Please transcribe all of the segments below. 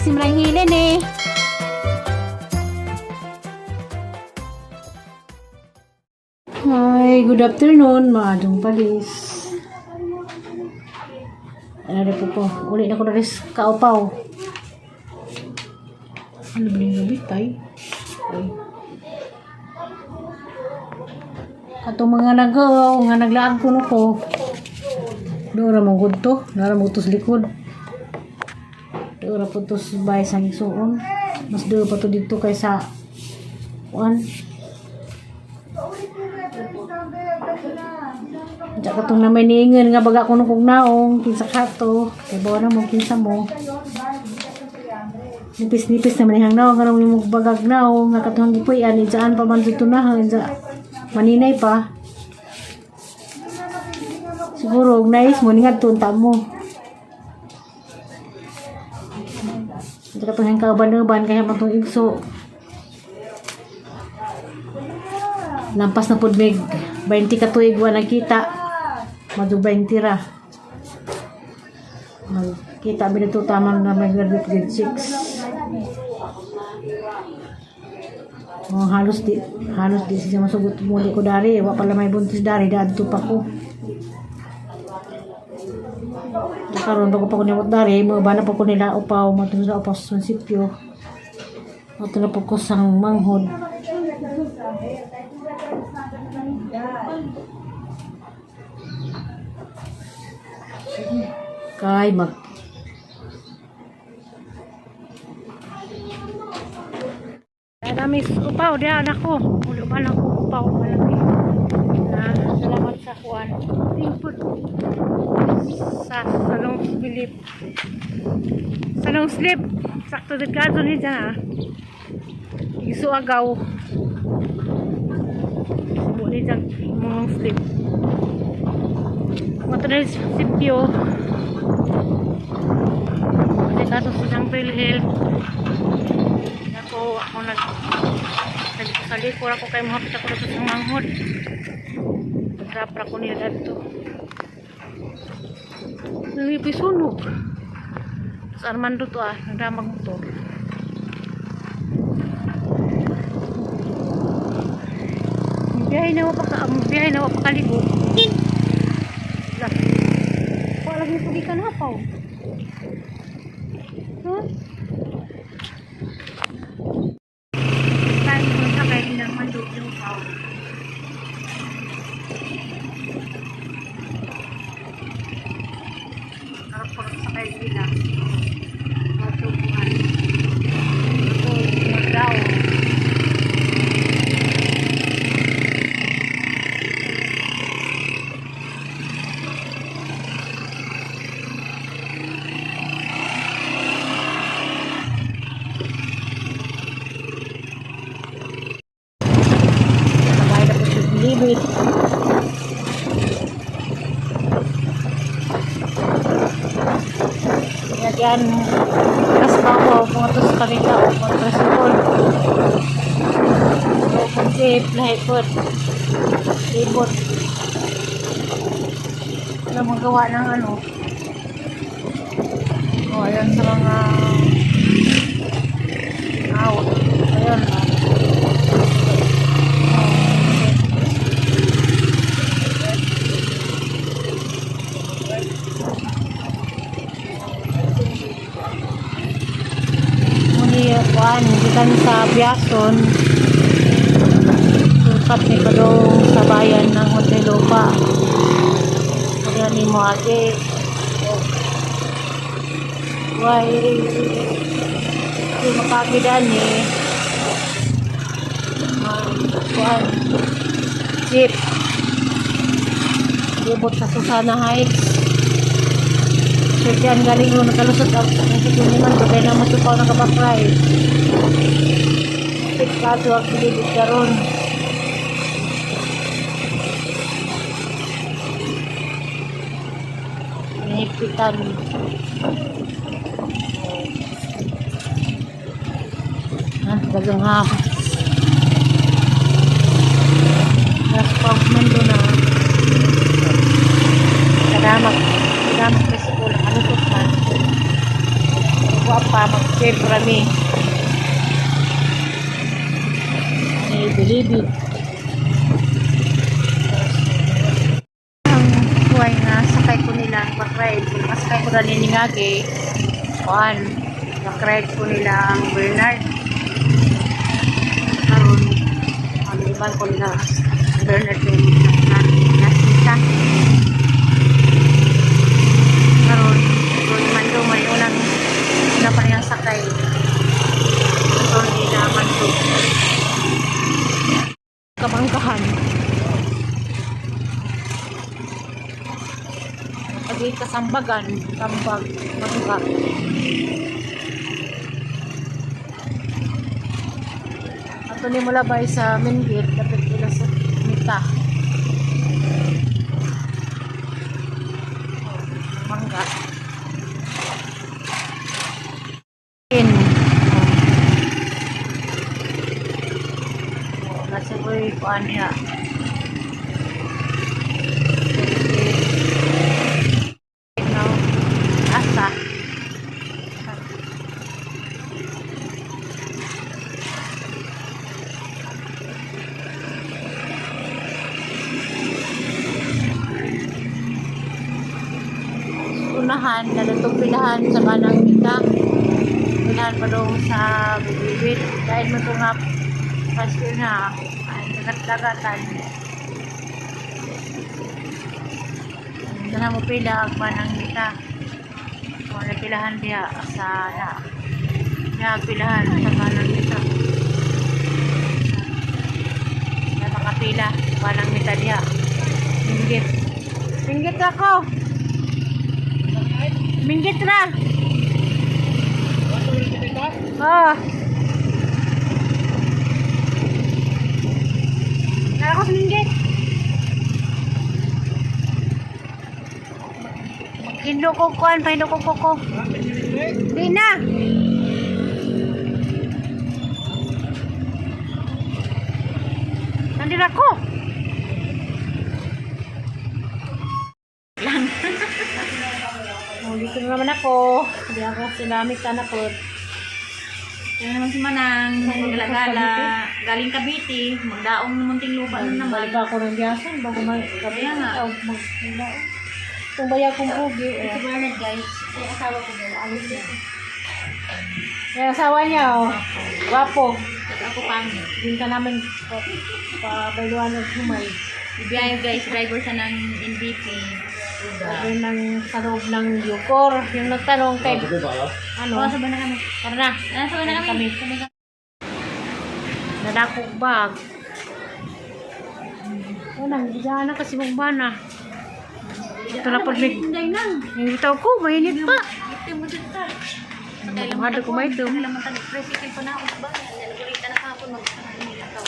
Simrang hilin eh. Hi, good afternoon, maadong palis. Ano na po ko? Uli na ko na rin kaupaw. Ano ba yung gabi, tay? Ay. Katong mga nagaw, nga naglaag ko no ko. Doon ra mong to, nara mo to sa likod. Doon ra po to sa bahay sa Igsuon. Mas doon pa to dito kaysa kuan. Diya ka itong namay niingan nga baga kuno kong naong, kinsa kato, kay bawa na mo, kinsa mo. Nipis-nipis naman ihang naong, nga nung bagag naong, nga katuhang gipuyan, ijaan pa man dito na, ija, maninay pa. Siguro, og nice mo, ningad tunta mo. Diya ka itong kauban-uban, kaya man itong igso. Lampas na pud mig 20 ka tuig wa nagkita. Madu 20 ra. Magkita mi dito tamang na may graduate grade 6. Oh, halos di siya masugot muli ko dari, wa pala may buntis dari dadto pa ko. Karon bago pa ko nimot dari, mo ba na pa ko nila upaw, matulog sa upaw sa munisipyo. Matulog pa ko sang manghod. Kay mag Dami upaw diha anak ko. Ulo ba lang ko upaw malaki. Na salamat sa kuan. Input sa salong slip. Salong slip. Sakto dit kadto ni dyan ah. Isu agaw. Subo ni dyan mong slip. Mato na sipyo. Kasi kato silang PhilHealth. Ako, ako nag saliko ako kay mohapit ako dito sa manghod. Drop ra ko niya dadto. Nangipisunog. Sa Armando to ah, nagdamag motor. Biyahe na wa pa ka, biyahe na wa pa kaligo. Lah. Wa lagi pugi ka na pa. Huh? Tayo mo sa kay naman do yung pao. Karapot sa kay nila. Matubuhan. Ito, magdaw. Sabay na po siya bilibid. Yan, kas pa ako, mga sa kanila, o mga tricycle. O, kung jeep, lahipot. Libot. Wala magawa ng ano. O, ayan sa mga out. Ayan. Muni, kuan, gikan sa Biason. Sulkat ni Padong sa bayan ng Hotelopa. Kaya ni mo ate. Why, di makagidan ni. Kuan, jeep. Libot sa Susana Heights. So, diyan galing mo nakalusot ang ang man kaya na masukaw ng kabakray. Kaso ang pilibit karon. Hinipitan. Ah, dagang hapon. Nas man doon na. Kadamak. Kadamak may sikula. Ano to man? Wa Pa mag-trip rami. Ni Bilibid. Ang buhay nga sakay ko nila back-ride. Masakay ko na niningagi. Kuan, back-ride ko nila ang Bernard. Karon, ang iban ko nila Bernard yung na nasita. Karon, doon man doon may unang una pa niyang sakay. Doon nila man doon. Kabangkahan. Pag kasambagan, tambag, mangga. Ato ni mula bay sa main gate, dapat nila sa mita. Mangga. In. Oh, nasa boy kuan niya. No. Asa. Unahan, nalatong pilahan sa kanang kita. Pilahan pa doon sa Bilibid. Dahil mo ito nga pasto na ay dagat-dagatan. Dala mo pila ang kanang kita. Wala pilahan diha sa na. Diha pilahan sa kanang kita. Na makapila kanang mita diha. Minggit. Minggit ako. Minggit na. Ah. Nara ko sa minggit. Hinlo ko kuan, pahilo ko ko. Di na. Nandira ko. Lang. Oh, dito na naman ako. Hindi ako sinamit anak ko. Yan naman si Manang, magalagala, galing Cavite, magdaong ng munting lupa na naman. Balik ako ng biyasan bago mag Kaya nga. Oh, mag Itong baya kong bugi. Si Eh. Bernard guys, yung asawa ko ba? Alis niya. Yung asawa niya, oh. Gwapo. Tapos ako pangit. Binta namin pa bayluan ng humay. Ibiyahe guys, driver siya ng NBP. Sabi ng sa loob ng Yukor. Yung nagtanong kay, ano, Oh, sabay na kami. tara na. Ah, sabay na kami. Sabay na. Nadakog bag. Unang, bigyan na kasi mong bana. Ito na po, may, Hinday nang. yung bitaw ko, mainit pa. Ito mo dito ta. Mahal ko may ito. Tricycle pa na ako sa bahay. Nalagurita na kahapon mag-ikaw.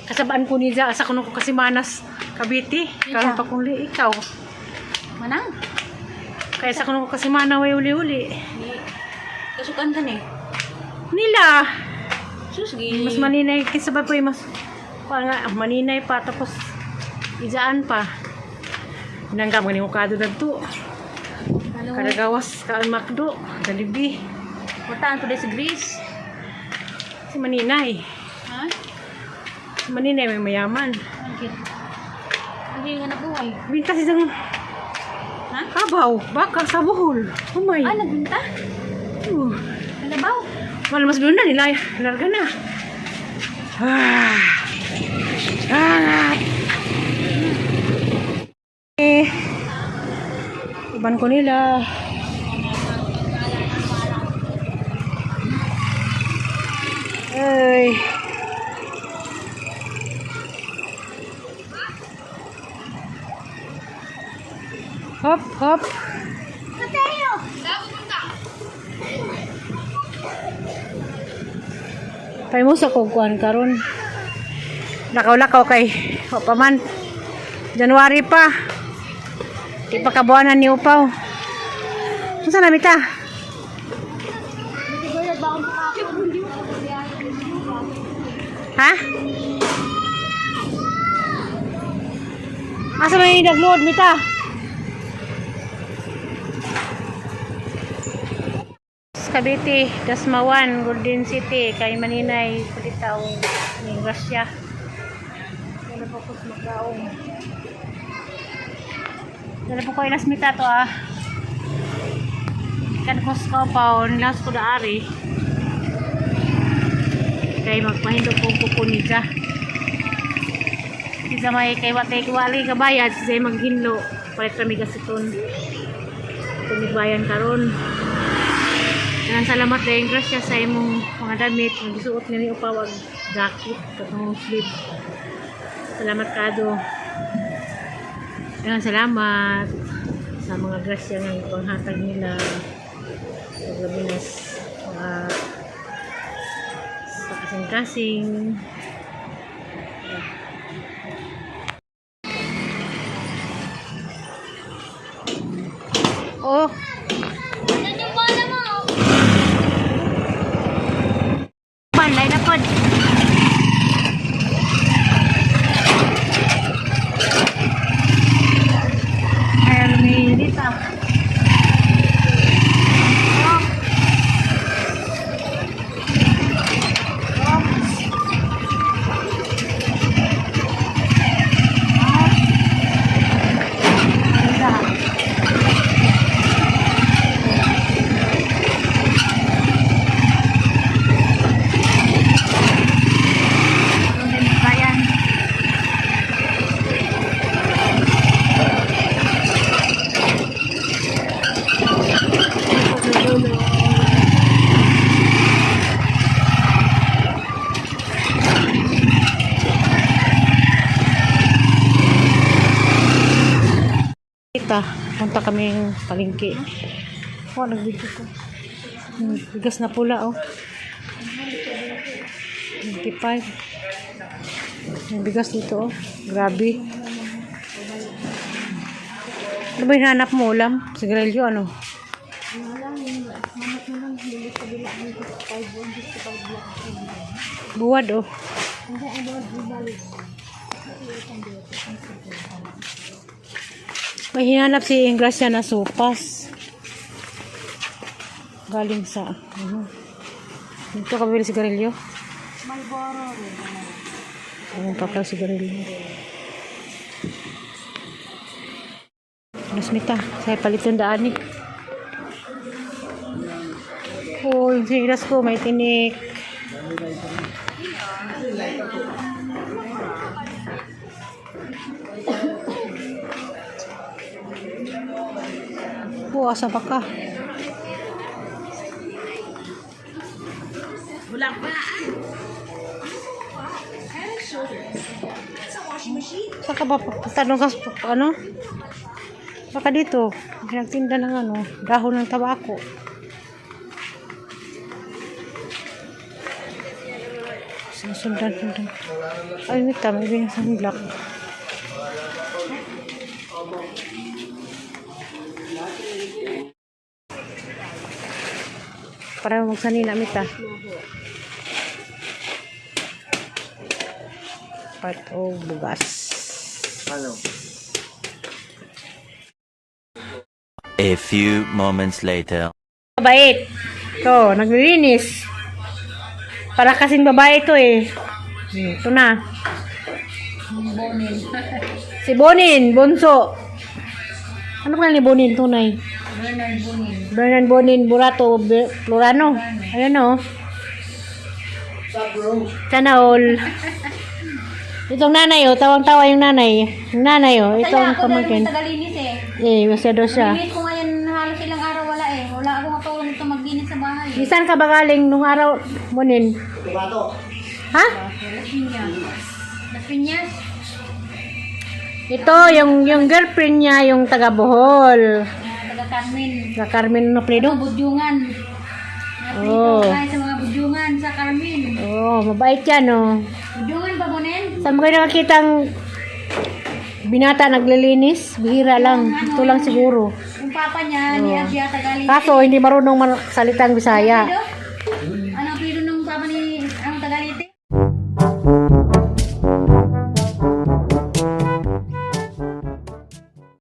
Kasabaan ko niya, asa ko nung kasi manas Cavite. Karon pa kung li, ikaw. Manang. Kaya sa kuno kasi mana way uli-uli. Kasukan ka ni. Nila, Sus, gi. mas maninay kinsa ba po eh, mas kuan nga maninay pa tapos ijaan pa. Nanggam gani ko kado dagto. Kadagawas ka ang McDo, Jollibee. Puntaan ko sa Greece. Si Maninay. Ha? Si Maninay may mayaman. Bakit? Ano yung anak buhay? Binta si isang Ha? kabaw, baka sa Bohol. Humay. Ah, nagbinta? Nalabaw? Wala mas doon na nila. Larga na. Ah. Ah. Eh. Uban ko nila. Ay. Hop, hop. Pay mo sa kugkuan karon. Lakaw-lakaw kay wa pa man. January pa. Di pa kabuanan ni Upaw. Unsa na mita? Ha? Asa may nagload mita? Cavite, Dasma 1, Golden City, kay Maninay, Pulitaw, ni Gracia. Wala po ko magkaong. Wala po ko ilas mita to ah. Kan ko sa kaupaw, nilas ko na ari. Kay magpahindo ko kuko niya. Isa may kay watay wali kabayad, siya maghinlo. Palit kami gasiton. Tumigbayan karon. Daghang salamat dahil grasya sa imong mga damit nga gisuot ni upaw ag jacket katong sleeve. Salamat kado. Daghang salamat sa mga grasya nga ipanghatag nila. Paglabi na mga sa kasing-kasing. Oh, Ano yung bola mo? Pan, line up pod. Ay, may dito. Bayan. Kita, punta kami palengke. Oh, nagbidyo ko. Bigas na pula, oh. 25. Yung bigas dito, oh. Grabe. Ano ba hinahanap mo, ulam? Sigarilyo, ano? Buwad, oh. May hinanap si Ingracia na sopas. Galing sa, ano. Dito ka bibili sigarilyo? Malboro. Anong pa sigarilyo? Nasmita, sa paliton daan ni. Oh, yung sinilas ko, may tinik. Oh, asa pa ka? Wala pa. Saan ka ba? Tanong ka, ano? Baka dito, nagtinda ng ano, dahon ng tabako. Sundan, sundan. Ay, wait, may binang sunblock. Para magsanina, mita. Part o bugas. A few moments later. Mabait. Ito, naglilinis. Para kasing babae ito eh. Ito na. Bonin. Si Bonin, Bonso. Ano pangalan ni Bonin tunay? Bernard Bonin. Bernard Bonin Burato Florano. Ayan o. Sana all. Itong nanay oh, tawang-tawa yung nanay. Yung nanay oh, Kaya itong ako dahil pamangkin. tagalinis eh. Eh, masyado siya. Linis ko ngayon halos ilang araw wala eh. Wala akong katulong nito maglinis sa bahay. Eh. Saan ka ba galing nung araw, Bonin? Ha? Las Piñas. Las Piñas. Ito, yung girlfriend niya, yung taga Bohol. Taga Carmen. Sa Carmen Nopledo. Mga budyungan. Oh. Oh. Tayo sa mga budyungan sa Carmen. Oh, mabait yan, oh. Budyungan ba, Bonin? Saan mo kayo nakakitang binata naglilinis? Bihira lang. Ito lang siguro. Yung papa niya, ni Abia Tagalog. Kaso, hindi marunong salitang Bisaya. Ano apelyido ng papa ni ang Tagalite?